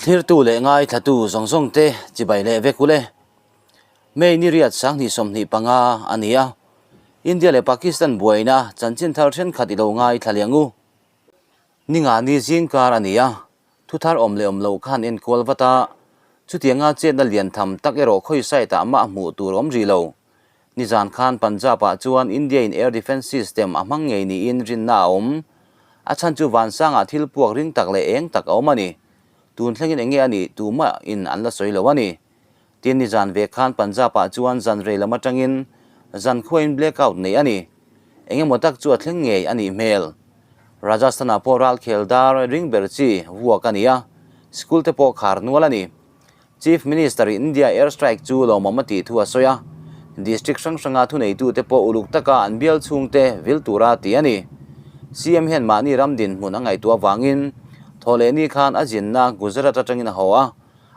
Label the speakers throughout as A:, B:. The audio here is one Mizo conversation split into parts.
A: Thlirtu leh ngaithlatu zawng zawng te chibai leh vek ule. May ni riat 2025 a ni a, India leh Pakistan buaina chanchin thar thenkhat i lo ngaithla leh ang u. Ninga ni zingkar a ni a, thu thar awm leh awm loh khan enkual vat a, chutianga chetna lian tham tak erawh khawi site ah mah hmuh tur awm rih lo. Nizan khan Punjab ah chuan India in air defence system a hmang ngei niin rinna a awm. A chhan chu vansangah thil puak ring tak leh eng tak a awm a ni. Tun thlengin eng nge a nih tumah in an la sawi lo a ni. Tin nizan ve khan Punjab ah chuan zan rei lam atangin zan khuain blackout neih a ni. Eng emaw tak chu a thleng ngei a nih hmel. Rajasthan ah pawh ralkhel dar ring ber chi vuak a ni a, school te pawh khar nual a ni. Chief Minister in India air strike chu lawmawm a tih thu a sawi a, district hrang hranga thuneitute pawh uluk taka an bial chhungte vil tura tih a ni. CM hian mahni ram dinhmun a ngaihtuah avangin thawhlehni khan a zinna Gujarat atangin a haw a,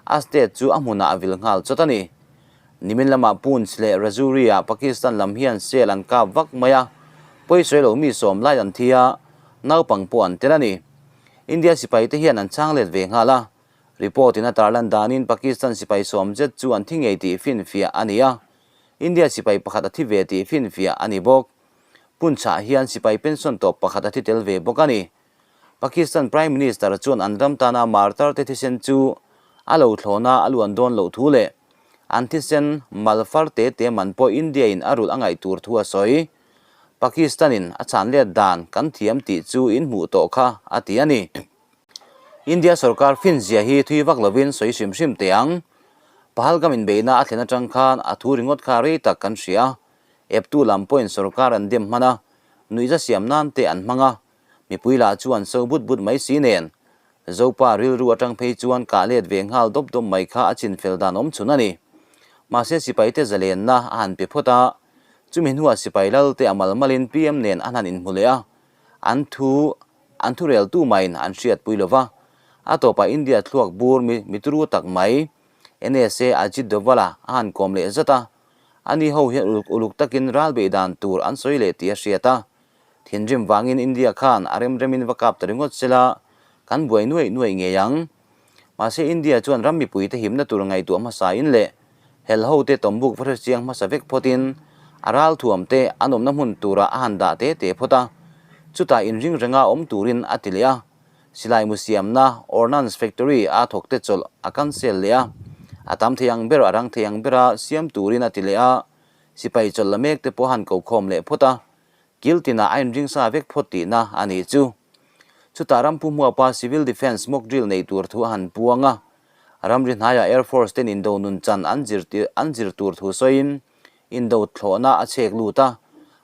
A: a state chu a hmunah a vil nghal chawt a ni. Nimin lamah Poonch leh Rajouri-ah Pakistan lam hian sel an kap vak mai a, pawisawi lo mi sawm lai an thi a, naupang pawh an tel a ni. India sipaite hian an chhang let ve nghal a, Report in a tarlan danin Pakistan sipai sawm zet chu an thi ngei tih finfiah a ni a, India sipai pakhat a thi ve tih finfiah a ni bawk. Punchah hian sipai pension tawp pakhat a thi tel ve bawk a ni. Pakistan Prime Minister chuan an ram tana martar te thisen chu a lo thlawna a luan dawn loh thu leh an thisen mal far te te man pawh India in a rulh a ngaih tur thu a sawi. Pakistan in a chhan let dan kan thiam tih chu in hmuh tawh kha a ti a ni. India sorkar finzia hi thui vak lovin sawi hrim hrim teh ang. Pahalgam inbeihna a thlen atang khan a thu ringawt kha rei tak kan hria a, eptu lam pawhin sorkar an dem hman a, nuihza siam nan te an hmang a, mipui lah chu an so but but mai si nen. Zopa rilru atang phei chuan kah let ve nghal dawp dawp mai kha a chinfel dan awm chhun a ni. Mahse sipaite zalenna a han pe phawt a, chumi hnuah sipai lal te a mal malin PM nen an han inhmu leh a, an thu An thurel tu maiin an hriatpui lo va, a tawpah India thluak bur mi mitru tak mai NSA Ajit Doval-a a han kawm leh zat a, ani ho hian uluk uluk takin ral beih dan tur an sawi leh tih a hriat a. Thinrim vangin India khan a remremin va kap ta ringawt sela kan buai nuaih nuaih ngei ang. Mahse India chuan ram mipuite himna tur ngaihtuah hmasain leh hel hote tawmbuk va hrechiang hmasa vek phawtin a ralthuam te an awmna hmun turah a han dah te te phawt a, chutah inring renga awm turin a ti leh a. Silai mu siamna Ordnance Factory a thawkte chawlh a cancel leh a, a tam thei ang ber a rang thei ang bera siam turin a ti leh a, sipai chawlh la mek te pawh a han ko khawm leh phawt a, kil tinah a inring sa vek phawt tihna a nih chu. Chutah Ramphu hmuapa Civil Defence mock drill nei tur thu a han puang a, ramri hnaiah Air Force ten indo nun chan an zir an zir tur thu sawiin indo thlawhna a chhek lut a,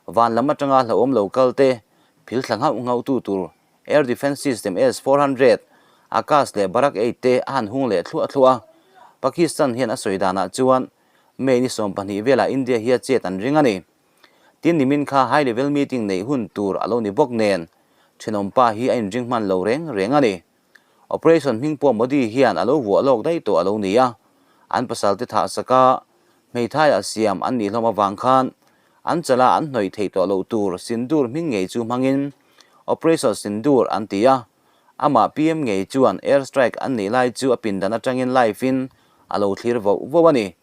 A: van lam atanga hlauhawm lo kal te phil thla nghauh nghauh tu tur Air Defence System S-400, Akash leh Barak 8 te a han hung leh thluah thluah a, Pakistan hian a sawi danah chuan May ni 12 velah India hi a chet an ring a ni. Tin nimin kha high level meeting neih hun tur a lo ni bawk nen thenawmpa hi a inring hman lo reng reng a ni. Operation hming pawh Modi hian a lo vuah lawk daih tawh a lo ni a, an pasal te thah sak a, hmeithai ah siam an nih hlawm avang khan an chala an hnawih theih tawh loh tur Sindoor hming ngei chu hmangin Operation Sindoor an ti a, amah PM ngei chuan air strike an neih lai chu a pindan atangin live in a lo thlir voh voh a ni.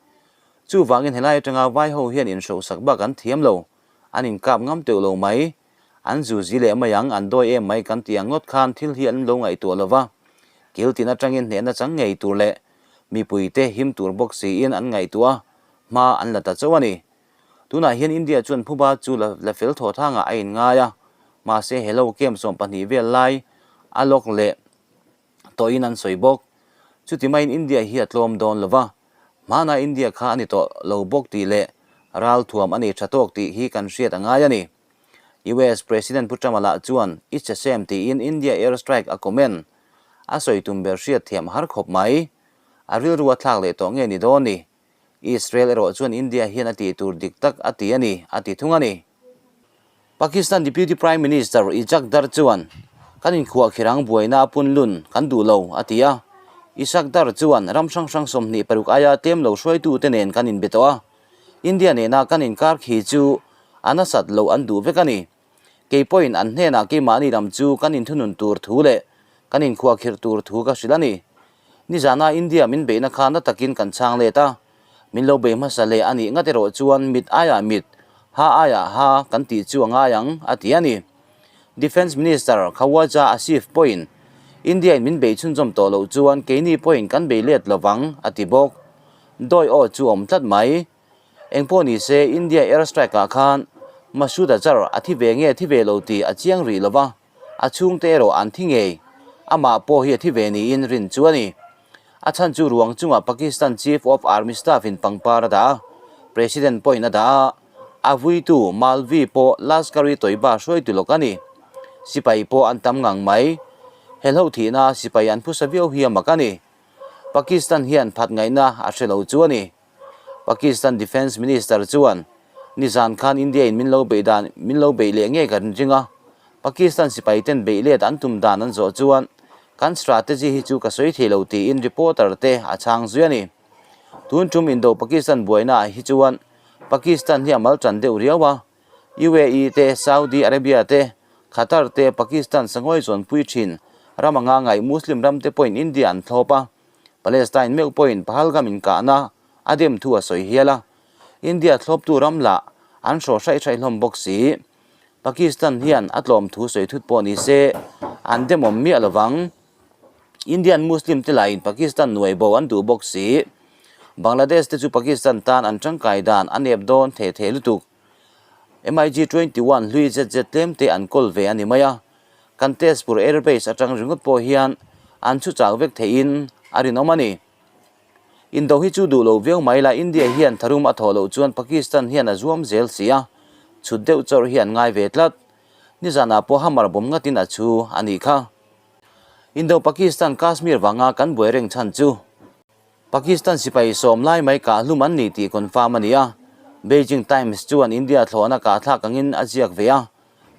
A: Chuvangin helai atanga vai ho hian inhrohsak bak an thiam lo, an inkap ngam teuh lo mai. An zu zi leh mai ang, an dawi em mai kan tih ang ngawt khan thil hi an lo ngaihtuah lo va. Kil tin atangin hnehna chang ngei tur leh mipuite him tur bawk siin an ngaihtuah a, hma an la ta chauh a ni. Tunah hian India chuan phuba chu la fel thaw thangah a inngai a, mahse hello camp 12 vel lai a lawk leh tawhin an sawi bawk. Chuti maiin India hi a tlawm dawn lo va, hmana India kha a ni tawh lo bawk tih leh ralthuam a nei tha tawk tih hi kan hriat a ngai a ni. US President Pu Trump-a lah chuan It's a shame tiin India air strike a comment. A sawi tum ber hriat thiam har khawp mai. A rilru a thlak leh tawh nge ni dawn ni? Israel erawh chuan India hian a tih tur dik tak a ti a ni, a ti thung a ni. Pakistan Deputy Prime Minister Ishaq Dar chuan, Kan inkhuah khirang buaina a punlun kan duh lo, a ti a. Ishaq Dar chuan, Ram hrang hrang 26 aia tlem lo hruaitute nen kan inbe tawh a. India nena kan inkar khi chu a nasat loh an duh vek a ni. Kei pawhin an hnenah keimahni lam chu kan inthunun tur thu leh kan inkhuah khirh tur thu ka hrilh a ni. Nizana India min beihna kha na takin kan chhang let a, min lo bei hmasa leh a nih ngat erawh chuan mit aiah mit, ha aiah ha kan tih chu a ngai ang, a ti a ni. Defence Minister Khawaja Asif pawhin India in min bei chhunzawm tawh loh chuan keini pawhin kan bei let lovang, a ti bawk. Dawi aw chu awm tlat mai. Engpawh ni se India air strike ah khan Masood Azhar a thi ve nge thi ve lo tih a chiang rih lova, a chhungte erawh an thi ngei. Amah pawh hi a thi ve niin rin chu a ni. A chhan chu ruang chungah Pakistan Chief of Army Staff in pangpar a dah a, President pawhin a dah a, a vuitu Malvi pawh Lashkar-e-Toiba hruaitu lawk a ni. Sipai pawh an tam ngang mai. Helho thihna sipai an phusa viau hi a mak a ni. Pakistan hian phat ngaihna a hre lo chu a ni. Pakistan Defence Minister chuan, Nizan khan India in min lo beih dan min lo beih leh ngei kan ring a, Pakistan sipai ten beih let an tum dan an zawh chuan kan strategy hi chu ka sawi thei lo tiin reporter te a chhang zui a ni. Tun tum Indo-Pakistan buaina ah hi chuan Pakistan hi a mal tan deuh riau a, UAE te, Saudi Arabia te, Qatar te, Pakistan sangawi zawnpui thin ram anga ngaih Muslim ram te pawhin India an thlawp a, Palestine meuh pawhin Pahalgam inkahna a dem thu a sawi hial a, India thlawptu ram lah an hrawh hraih hraih hlawm bawk si. Pakistan hian a tlawm thu sawi thut pawh ni se an demawm miah lovang. Indian Muslim te lahin Pakistan nuai bo an duh bawk si. Bangladesh te chu Pakistan tan an tangkai dan a nep dawn theh theh lutuk. MiG 21 hlui zet zet tlem te an kawl ve a ni mai a. Kan Tezpur Air Base atang ringawt pawh hian an chhu chak vek theihin a rinawm a ni. Indo hi chu duh lo viau mai la India hian tharum a thawh loh chuan Pakistan hian a zuam zel si a, chhut deuh chawrh hi an ngai ve tlat. Nizanah pawh hammer bawm ngatin a chhu a nih kha. Indo-Pakistan Kashmir vanga kan buai reng chhan chu Pakistan sipai sawm lai mai kah hlum an ni tih confirm a ni a, Beijing Times chuan India thlawhna kahthlak angin a ziak ve a,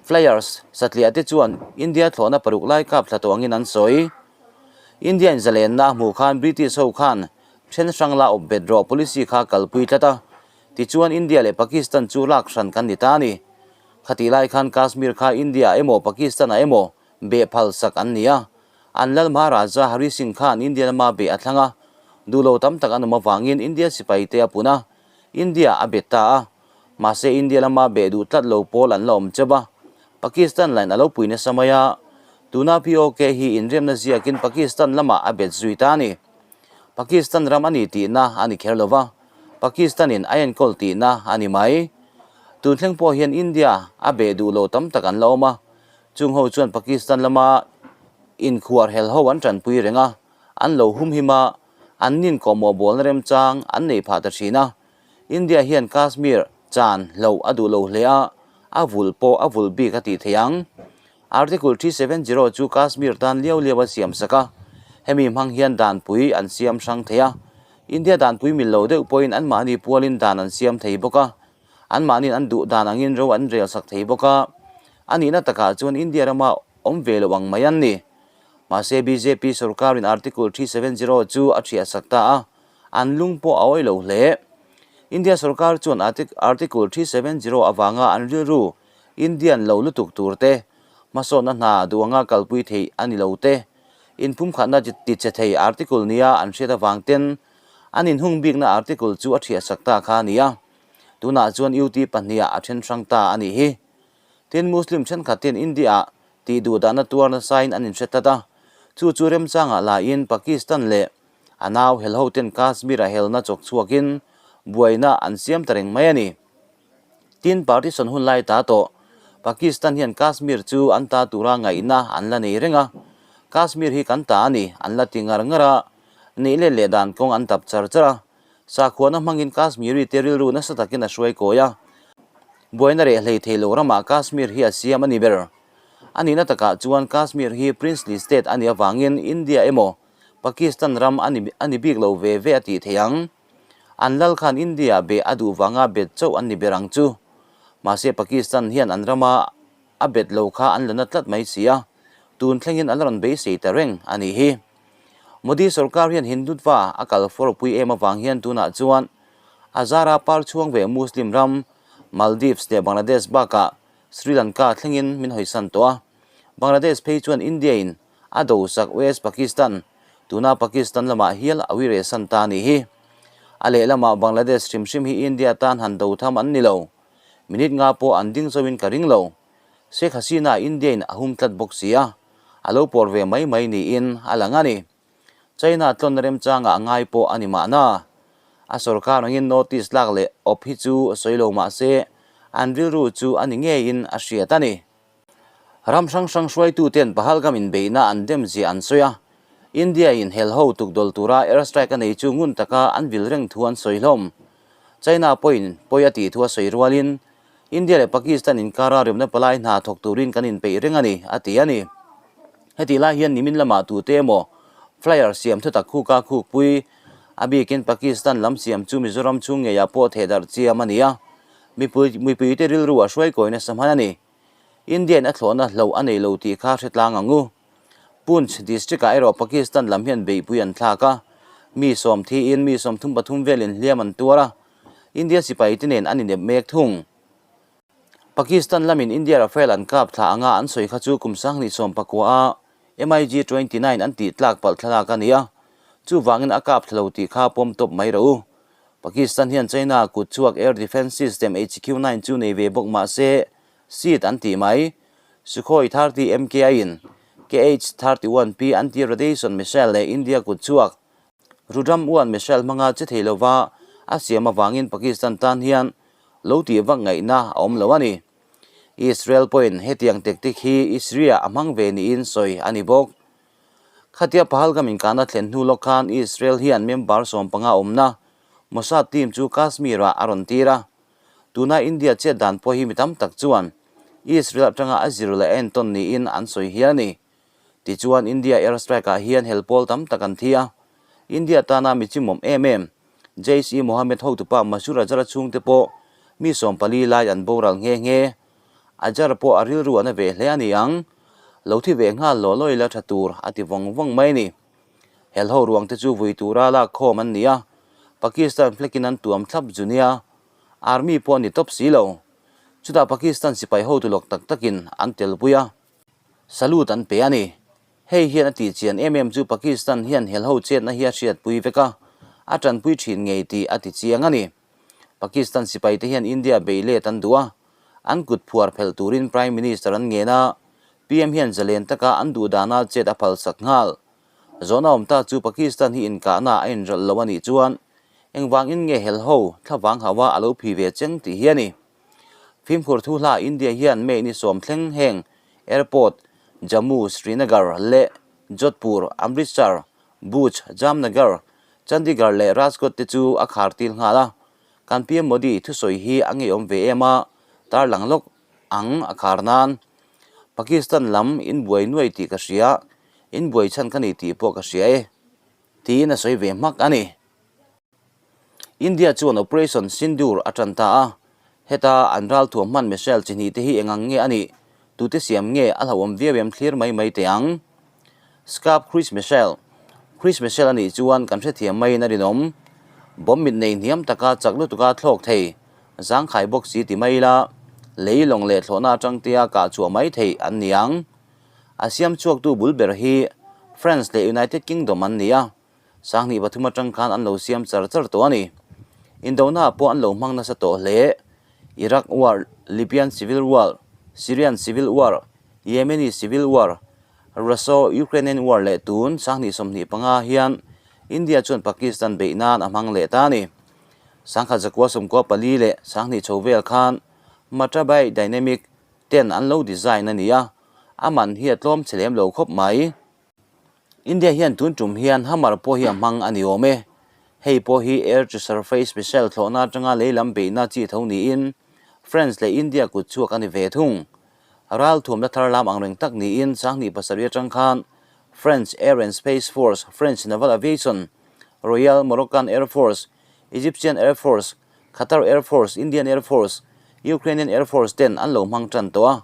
A: Flyers satliah te chuan India thlawhna paruk lai kap thla tawh angin an sawi. India in zalenna a hmuh khan British ho khan then hrang la awp bet rawh policy kha kalpui tlat a, tichuan India leh Pakistan chu lak hran kan ni ta a ni. Khatih lai khan Kashmir kha India ah emaw Pakistan ah emaw beh phal sak an ni a, an lal Maharaja Hari Singh khan India lama beh a thlang a, duh lo tam tak an awm avangin India sipai te a pun a, India a bet ta a, mahse India lama beh duh tlat lo pawl an la awm chep a, Pakistan line a lo pui nasa mai a, tuna POK hi inriamna ziakin Pakistan lamah a bet zui ta a ni. Pakistan ram a ni tihna a ni kher lova, Pakistan in a enkawl tihna a ni mai. Tun thleng pawh hian India a beh duh lo tam tak an la awm a, Chung ho chuan Pakistan lama inkhuar hel ho an tanpui reng a, an lo humhim a, an nin kawhmawh bawlna remchang an nei phah ta thin a. India hian Kashmir chan hloh a duh lo hle a, a vulh pawh a vulh bik a tih theih ang. Article 370 chu Kashmir tan liau liau a siam sak a, hemi hmang hian danpui an siam hrang thei a. India danpui mil lo deuh pawhin anmahni pualin dan an siam thei bawk a, Anmahniin an duh dan angin ro an rel sak thei bawk a, a nihna takah chuan India rama awm ve lo ang mai an ni. Mahse bjp sorkarin Article 370 chu a thiah sak ta a, an lung pawh a awi lo hle. India sorkar chuan Article 370 avanga an rilru Indian lo lutuk tur te, hmasawnna hna duh anga kalpui theih a ni lo te, inpumkhatna tichhe thei article nia an hriat avang ten an inhung bikna article chu a thiah sak ta kha a ni a. Tunah chuan UT pahniha a then hrang ta a nih hi. Tin, Muslim thenkhatin India-ah tih duh dahna tuar nasain an inhre tlat a, chu chu remchangah laiin Pakistan leh a nau helhoten Kashmir-a helna chawk chhuakin buaina an siam ta reng mai a ni. Tin, partition hun lai ta tawh Pakistan hian Kashmir chu an ta tura ngaihna an la nei reng a, Kashmir hi kan ta a ni an la ti ngar ngar a, neih let leh dan kawng an tap char char a. Sakhuana hmangin Kashmiri te rilru nasa takin a hruai kawi a, buaina reh hlei thei lo ramah Kashmir hi a siam a ni ber. A nihna takah chuan Kashmir hi princely state a nih avangin India emaw Pakistan ram a ni a ni bik lo ve ve a tih theih ang. An lal khan India beh a duh vanga bet chauh an ni ber ang chu. Mahse Pakistan hian an rama a bet lo kha an la na tlat mai si a, tun thlengin an rawn beisei ta reng a nih hi. Modi sorkar hian Hindutva a kal fawrpui em avang hian tunah chuan a zara par chhuang ve Muslim ram Maldives leh Bangladesh bakah Sri Lanka thlengin min hawisan tawh a. Bangladesh phei chuan India in a dosak West Pakistan Tuna Pakistan lamah hial a uire san ta a nih hi. A lehlamah Bangladesh hrim hrim hi India tan han do tham an ni lo. Minute nga pawh an ding zoin ka ring lo. Sheikh Hasina India in a hum tlat bawk si a, a lo pawr ve mai mai niin a lang a ni. China tlawnna remchangah a ngai pawh a ni mahna. A sorkar angin notice lak leh awp hi chu sawi lo mah se, an rilru chu a ni ngeiin a hriat a ni. Ram hrang hrang hruaituten Pahalgam inbeihna an dem zia an sawi a, India in hel ho tukdawl tura air strike a nei chu ngun taka an vil reng thu an sawi hlawm. China pawhin pawi a tih thu a sawi rualin, India leh Pakistan inkara remna palai hna thawk turin kan inpeih reng a ni, a ti a ni. Hetih lai hian nimin lamah tute emaw flyer siam thutak khuka khukpui, a bikin Pakistan lam siam chu Mizoram chhung ngeiah pawh thehdarh chiam a ni a, mipui mipuite rilru a hruaikawi nasa hman a ni. India-in a thlawhna hloh a nei lo tih kha hre tlang ang u. Poonch district-ah erawh Pakistan lam hian beihpui an thlak a, mi sawm thiin mi 33 velin hliam an tuar a, India sipaite nen an inep mek thung. Pakistan lamin India Rafale an kap thla anga an sawi kha chu kum 2019 a MiG 29 an tih tlak palh thlalak a ni a, chuvangin a kap thla lo tih kha pawm tawp mai rawh u. Pakistan hian China kut chhuak air defence system HQ-9 chu nei ve bawk mah se, seat an tih mai. Sukhoi 30 MKI in KH-31P anti-radiation missile leh India kut chhuak Rudram 1 missile hmanga che thei lova a siam avangin Pakistan tan hian lo tih vak ngaihna a awm lo a ni. Israel pawhin hetiang tactic hi Syria a hmang ve niin sawi a ni bawk. Khatia Pahalgam inkahna thlen hnu lawk khan Israel hian member 15 awmna Mossad team chu Kashmir-ah a rawn tir a. Tuna India chet dan pawh hi mi tam tak chuan Israel atanga a zir leh a entawn niin an sawi hial a ni. Tichuan India air strike-ah hian hel pawl tam tak an thi a. India tana mi chimawm em em Jaish-e-Mohammed hotupa Masood Azhar-a chhungte pawh mi 14 lai an boral nghe nghe. Azhar pawh a rilru a na ve hle a ni ang. Lo thi ve nghal law law ila tha tur a ti vawng vawng mai a ni. Hel ho ruang te chu vui tura lak khawm an ni a, Pakistan flag in an tuam thlap zu nia, Army pawh a ni tawp si lo. Chutah Pakistan sipai hotu lawk tak takin an telpui a, salute an pe a ni. Hei hian a tih chian em em chu Pakistan hian hel ho chetna hi a hriatpui vek a, a tanpui thin ngei tih a ti chiang a ni. Pakistan sipai te hian India bei let an duh a, an kut phuar phelh turin Prime Minister an ngen a, PM hian zalen taka an duh dana chet a phalsak nghal. Zawhna awm ta chu Pakistan hi inkahna a inrawlh lo a nih chuan engvangin nge hel ho thlavang hauha a lo phi ve cheng tih hi a ni. Fimkhur thu hla India hian May ni sawm thleng heng airport Jammu, Srinagar leh Jodhpur, Amritsar, Bhuj, Jamnagar, Chandigarh leh Rajkot te chu a khar til nghal a. Kan PM Modi thusawi hi a ngeiawm ve em a, tarlang lawk ang a khar nan. Pakistan lam in buai nuai tih ka hria, in buai chhan ka ni tih pawh ka hria e, tiin a sawi ve hmak a ni. India chuan Operation Sindoor a tan ta a, heta an ralthuam hman missile chi hnih te hi eng ang nge a nih, tute siam nge a hlauhawm viau em thlir mai mai teh ang. Scap Cruise Missile Cruise missile a nih chuan kan hrethiam maiin a rinawm. Bomb mit nei hniam taka chak lutuka thlawk thei, zangkhai bawk si ti mai ila, lei lawng leh thlawhna atang tia kah chhuah mai theih an ni ang. A siam chhuaktu bul ber hi France leh United Kingdom an ni a. 2003 atang khan an lo siam char char tawh a ni. Indona pawh an lo hmang nasa tawh hle. Iraq War, Libyan Civil War, Syrian Civil War, Yemeni Civil War, Russo-Ukrainian War leh tun 2025 hian India chuan Pakistan beih nan a hmang leh ta a ni. 1994 leh 2000 chho vel khan Matrabai Dynamic ten an lo design a ni a, a man hi a tlawm chhe lem lo khawp mai. India hian tun tum hian Hammer pawh hi a hmang a ni awm e. Hei pawh hi air to surface missile thlawhna atanga lei lam beihna chi tho niin France leh India kut chhuak a ni ve thung. Ral thuamna thar lam ang reng tak niin 2007 atang khan French Air and Space Force, French Naval Aviation, Royal Moroccan Air Force, Egyptian Air Force, Qatar Air Force, Indian Air Force, Ukrainian Air Force ten an lo hmang tan tawh a.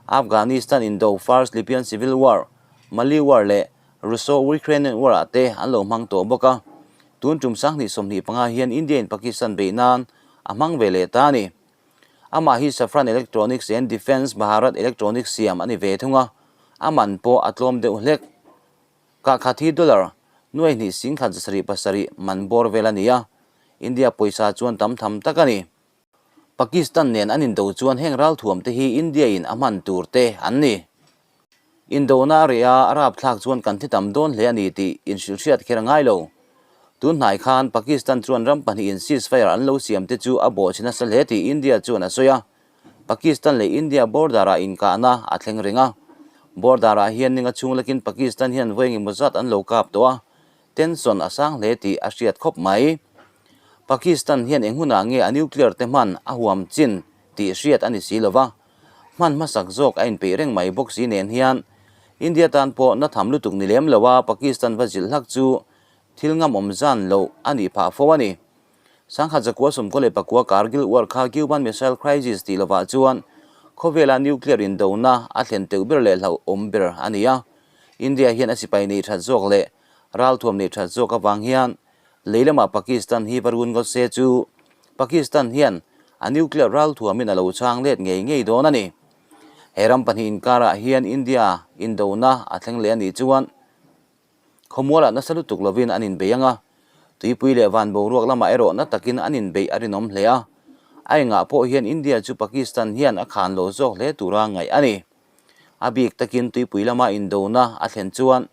A: Afghanistan indo First Libyan Civil War, Mali War leh Russo-Ukrainian War ah te an lo hmang tawh bawk a. Tun tum 2025 hian India in Pakistan beih nan a hmang ve leh ta a ni. Amah hi Safran Electronics and Defence Bharat Electronics siam a ni ve thung a, a man pawh a tlawm deuh hlek. Kah khat hi dollar. Nuai hnih singkhat zasarih pasarih man bawr vel a ni a, India pawisa chuan tam tham tak a ni. Pakistan nen an indo chuan heng ralthuam te hi India in a hman tur te an ni. Indona a reh a, a rapthlak chuan kan thi tam dawn hle a ni tih inhrilhhriat kher a ngai lo. Tun hnai khan Pakistan chuan ram pahnihin ceasefire an lo siam te chu a bawhchhe nasa hle tih India chuan a sawi a. Pakistan leh India border-ah inkahna a thleng reng a. Border-ah hian ninga chhung lakin Pakistan hian vawi engemaw zat an lo kap tawh a, tension a sang hle tih a hriat khawp mai. Pakistan hian eng hunah nge a nuclear te hman a huam chin tih hriat a ni si lo va, hman hmasak zawk a inpeih reng mai bawk si nen hian India tan pawh na tham lutuk ni lem lo a Pakistan va zilh hlak chu thil ngam awm zan loh a nih phah fo a ni. Sangkhat zakua sawmkaw leh pakua Kargil War kha Cuban Missile Crisis tih lovah chuan khawvela nuclear indona a thlen teuh ber leh hlauhawm ber a ni a. India hian a sipai neih that zawk leh ralthuam neih that zawk avang hian lei lamah Pakistan hi va run ngawt se chu Pakistan hian a nuclear ralthuamin a lo chhang let ngei ngei dawn a ni. He ram pahnih inkarah hian India indona a thleng leh a nih chuan Khawmualah nasa lutuk lovin an inbei ang a, tuipui leh van boruak lamah erawh na takin an inbeih a rinawm hle a. A engah pawh hian India chu Pakistan hian a khan lo zawk hle tura ngaih a ni. A bik takin tuipui lama indona a thlen chuan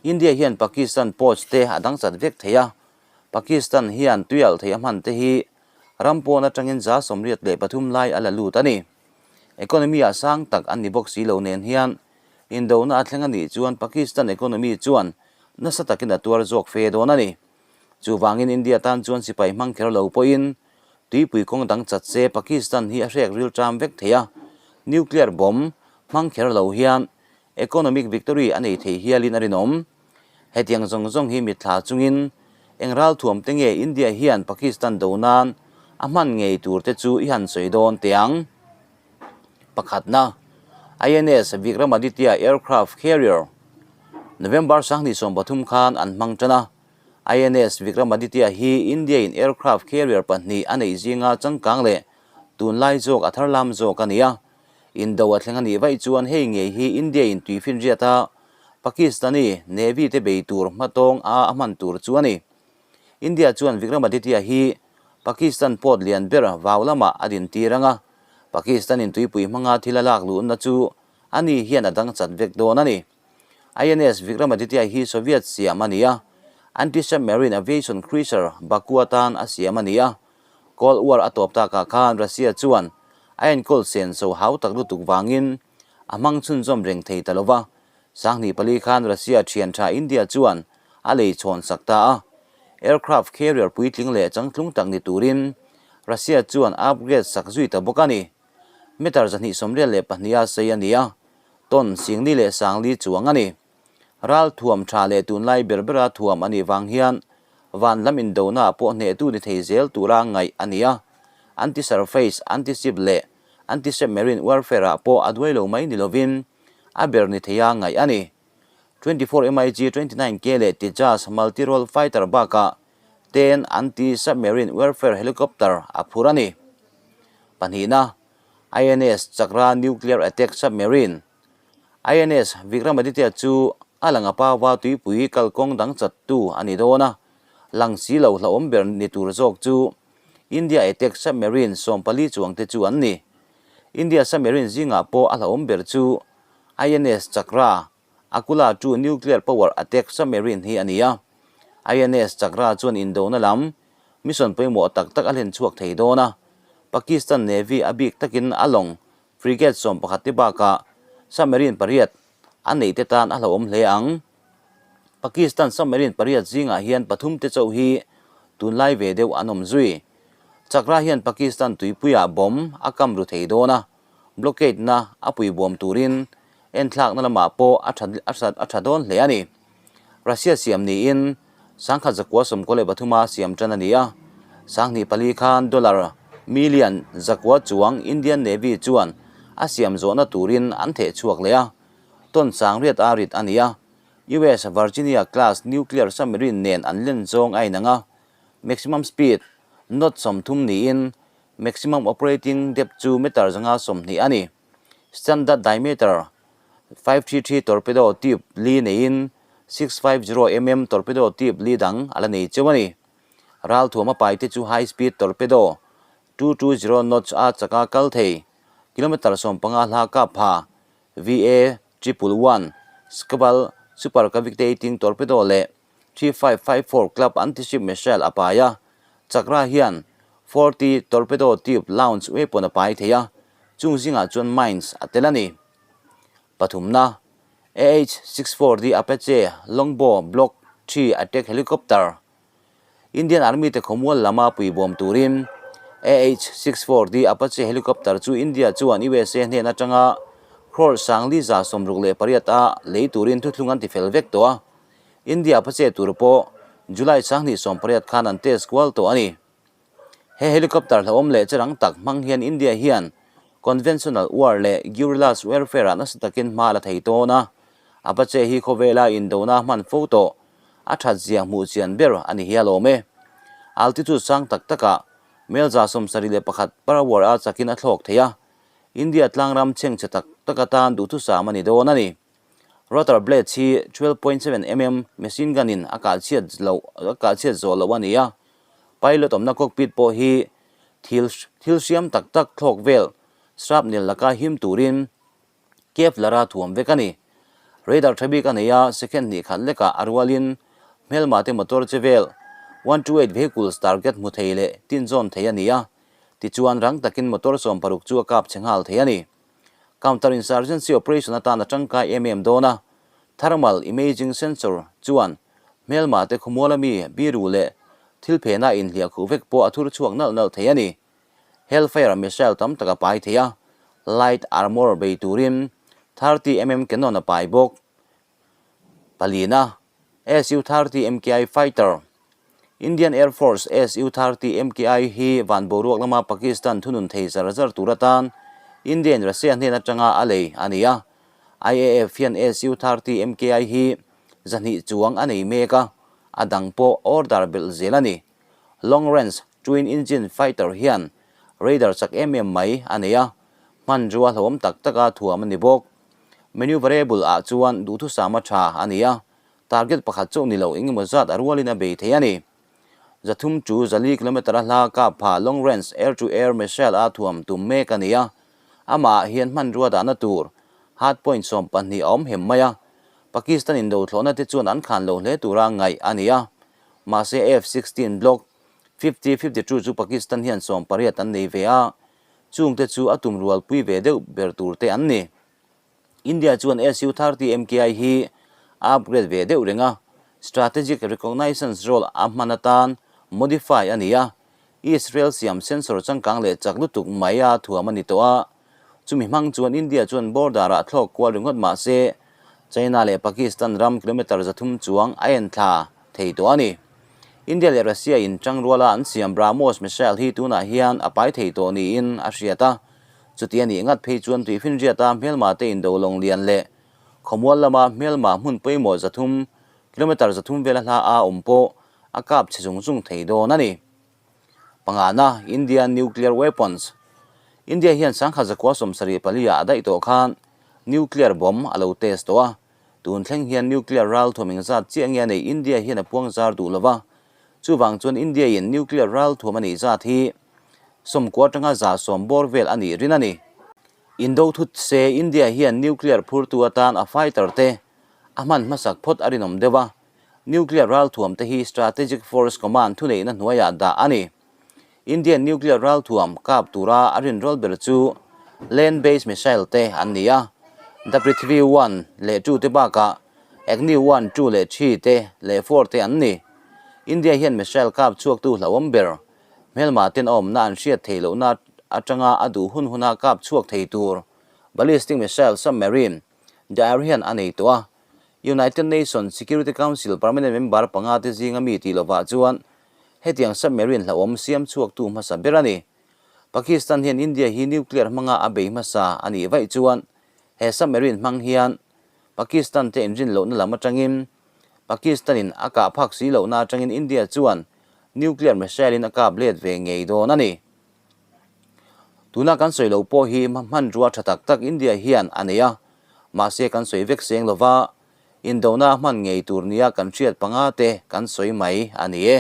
A: India hian Pakistan ports te a dang chat vek thei a, Pakistan hian tuialh thei a hman te hi ram pawn atangin 84% lai a la lut a ni. Economy-ah sang tak an ni bawk si lo nen hian Indona a thleng a nih chuan Pakistan economy chuan nasa takin a tuar zawk fe dawn a ni. Chuvangin India tan chuan sipai hmang kher lo pawhin tuipui kawng dang chat se Pakistan hi a hrek ril ṭam vek thei a, nuclear bomb hmang kher lo hian economic victory a nei thei hialin a rinawm. Hetiang zawng zawng hi mitthla chungin eng ralthuam te nge India hian Pakistan do nan a hman ngei tur te chu i han sawi dawn teh ang. Pakhatna, INS Vikramaditya Aircraft Carrier, November 2023 khan an hmang tan a. INS Vikramaditya hi India-in aircraft carrier pahnih a neih zinga changkang leh tunlai zawk a tharlam zawk a ni a. Indo a thleng a nih vaih chuan hei ngei hi India-in tuifinriata Pakistani Navy te bei tur hmatawng a a hman tur chu a ni. India chuan Vikramaditya hi Pakistan port lian ber vau lamah a din tir ang a, Pakistan-in tuipui hmanga thil a lak luhna chu ani hian a dang chat vek dawn a ni. INS Vikramaditya hi Soviet siam a ni a, anti-submarine aviation cruiser Baku atan a siam a ni a. Cold War a tawp takah khan Russia chuan a enkawl senso hau tak lutuk vangin a hmang chhunzawm reng thei ta lo va, 2004 khan Russia thian tha India chuan a lei chhawn sak ta a, aircraft carrier puitling leh changtlung tak ni turin Russia chuan upgrade sak zui ta bawk a ni. Meter 222 a sei a ni a, ton singli leh sangli chuang a ni. Ral thuam tha leh tunlai ber bera thuam a nih vang hian van lam indona pawh hnehtu ni thei zel tura ngaih a ni a, anti-surface, anti-ship leh anti-submarine warfare-ah pawh a duai lo mai ni lovin a ber ni theia ngaih a ni. 24 MiG 29K leh Tejas multi-role fighter bakah ten anti-submarine warfare helicopter a phur a ni. Pahnihna, INS Chakra nuclear attack submarine, INS Vikramaditya chu a lang a paua tuipui kalkawng dang chattu a ni dawn a, lang si lo hlauhawm ber ni tur zawk chu India attack submarine 14 chuang te chu an ni. India submarine zingah pawh a hlauhawm ber chu INS Chakra, Akula 2 nuclear power attack submarine hi a ni a. INS Chakra chuan indona lam mission pawimawh tak tak a hlen chhuak thei dawn a. Pakistan Navy a bik takin a lawng frigate 11 te bakah submarine pariat a neih te tan a hlauhawm hle ang. Pakistan submarine pariat zingah hian pathum te chauh hi tunlai ve deuh an awm zui. Chakra hian Pakistan tuipuiah bomb a kam ru thei dawn a, blockade na a pui buam turin enthlakna lamah pawh a tha a tha dawn hle a ni. Russia siam niin 1993 a siam tan a ni a, 2004 khan dollar million zakua chuang Indian Navy chuan a siam zawhna turin an theh chhuak leh a, ton 80,000 a rit a ni a, US Virginia class nuclear submarine nen an len zawng a inang a, maximum speed knot 30 niin maximum operating depth chu meter 120 a ni. Standard diameter 533 torpedo tube li neiin. 650 mm torpedo tip li dang a la nei cheu a ni. Ralthuam a paite chu high speed torpedo 220 knots a chaka kal thei, kilometre 15 hla kap pha, VA triple one, Shkval super cavitating torpedo leh 3554 Club anti-ship missile a pai a, Chakra hian 40 torpedo tube launch weapon a pai thei a, chung zingah chuan mines a tel a ni. Pathumna, AH-64D Apache Longbow Block 3 attack helicopter Indian Army te khawmual lama puibawm turin AH-64D Apache helicopter chu India chuan USA hnen atanga crore 1068 a lei turin thuthlung an tifel vek tawh a. India Apache tur pawh July 2018 khan an test kual tawh a ni. He helicopter hlauhawm leh cherang tak hmang hian India hian conventional war leh guerrillas warfare ah nasa takin hma a la thei tawn a. Apache hi khawvela indona hman fo tawh a that zia hmuh chian ber a ni hial awm e. Altitude sang tak takah mel 71 per hour a chakin a thlawk thei a, India tlangram chhengchhe tak tak atan duhthusam a ni dawn a ni. Rotor blades hi 12.7 mm machine gun in a kah chhiat loh a kah chhiat zawh loh a ni a, pilot awmna cockpit pawh hi thil thil hriam tak tak thlawk vel shrapnel laka him turin Kevlar a thuam vek a ni. Radar tha bik a nei a, second hnih khat lekah a rualin hmelma te motor che vel 128 vehicles target hmu thei leh tin zawn thei a ni a, tichuan rang takin motor 60 chu a kap chhe nghal thei a ni. Counter insurgency operation atan a tangkai em em dawn a, thermal imaging sensor chuan hmelma te khawmual ami biru leh thil phena inhliah khuh vek pawh a thur chhuak nalh nalh thei a ni. Hellfire missile tam tak a pai thei a, light armour bei turin 30 mm cannon a pai bawk. Palina, Su-30 MKI fighter, Indian Air Force Su-30 MKI hi van boruak lama Pakistan thunun thei zar zar tur atan India in Russia hnen atanga a lei a ni a. IAF hian Su-30 MKI hi 200 chuang a nei mek a, a dang pawh order belh zel a ni. Long range twin engine fighter hian radar chak em em mai a nei a, hmanrua hlauhawm tak taka thuam a ni bawk. Maneuverable ah chuan duhthusam a tha a ni a, target pakhat chauh ni lo engemaw zat a rualin a bei thei a ni. 300 chu 400 kilometer a hla kap pha long range air to air missile a thuam tum mek a ni a, amah ah hian hmanrua dahna tur hard point 12 a awm hem mai a, Pakistan indothlawhna te chuan an khan lo hle tura ngaih a ni a. Mahse F-16 Block 50-52 chu Pakistan hian 18 an nei ve a, chungte chu a tum rualpui ve deuh ber tur te an ni. India chuan Su-30 MKI hi a upgrade ve deuh reng a, strategic reconnaissance role a hman atan modify a ni a, Israel siam sensor changkang leh chak lutuk mai a thuam a ni tawh a, Chumi hmang chuan India chuan border-ah thlawk kual ringawt mah se, China leh Pakistan ram kilometre 300 chuang a en thla thei tawh a ni. India leh Russia in tangruala an siam BrahMos missile hi tunah hian a pai thei tawh niin a hriat a. Chuti a nih ngat phei chuan tuifinriata hmelma te indo lawng lian leh khawmual lama hmelma hmun pawimawh 300 kilometre 300 vela hla a awm pawh a kap chhe zung zung thei dawn a ni. Pangana, India Nuclear Weapons, India hian 1974 ah a daih tawh khan nuclear bomb a lo test tawh a, tun thleng hian nuclear ralthuam engzat chiah nge a neih India hian a puang zar duh lova, chuvang chuan India in nuclear ralthuam a neih zat hi 90 atanga 110 bawr vel a nih rin a ni. Indo thut se India hian nuclear phurtu atan a fighter te a hman hmasak phawt a rinawm deuh a, Nuclear ralthuam te hi Strategic Force Command thuneihna hnuaiah dah a ni. Indian nuclear ralthuam kap tura a rinrawl ber chu land based missile te an ni a, The Prithvi 1 leh 2 te bakah Agni 1, 2 leh 3 te leh 4 te an ni. India hian missile kap chhuaktu hlauhawm ber hmelma ten a awmna an hriat theih lohna atanga a duh hun huna kap chhuak thei tur ballistic missile submarine The Arihant a nei tawh a. United Nations Security Council permanent member panga te zinga mi tih lovah chuan hetiang submarine hlauhawm siam chhuaktu hmasa ber a ni. Pakistan hian India hi nuclear hmanga a bei hmasa a nih vaih chuan he submarine hmang hian Pakistan te inrin lohna lam atangin Pakistan in a kah phak si lohna atangin India chuan nuclear missile in a kap let ve ngei dawn a ni. Tuna kan sawi loh pawh hi hmanrua tha tak tak India hian a nei a, mahse kan sawi vek seng lova. Indona a hman ngei tur nia kan hriat panga te kan sawi mai a ni e.